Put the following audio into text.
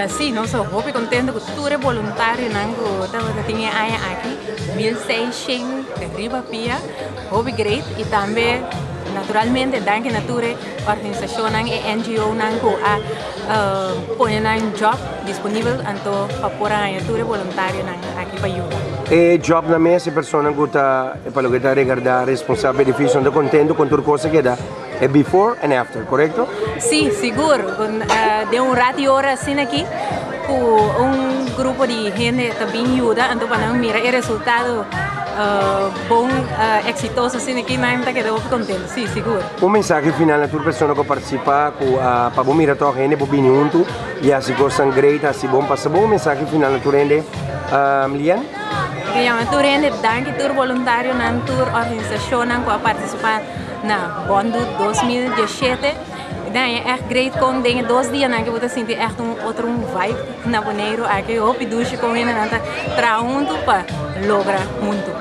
Si, nos ta hopi contento cu tur e voluntarionan cu tabatin e aña aki, 1600 riba pia, hopi great, y tambe naturalmente danki na tur e organisacionnan y NGOnan cu a pone nan job disponibel anto pa por a haña tur e voluntarionan aki pa yuda. E job na mes, e persona cu ta pa loke ta regarda responsabel edificio ta contento con tur cos a keda e before and after, corecto? Si, sigur. Den un rat di ora asina aki cu un grupo di hende ta bin yuda, anto pa nan mira e resultado bon, exitoso asina aki, nan ta keda hopi contento. Si, sigur. Un mensahe final na tur persona cu a participa, cu pa bo mira toch hende por bini hunto y haci cosnan great, haci bon, pasa bon. Un mensahe final na tur hende, Lian? Mi yama tur hende, danki tur voluntarionan, tur organisacionnan cu a participa na Bondu 2017. Dan e echt great con den e 2 dianan cu bo ta sinti echt un otro un vibe na Boneiro aki. Hopi dushi con hendenan ta traha hunto pa logra hunto.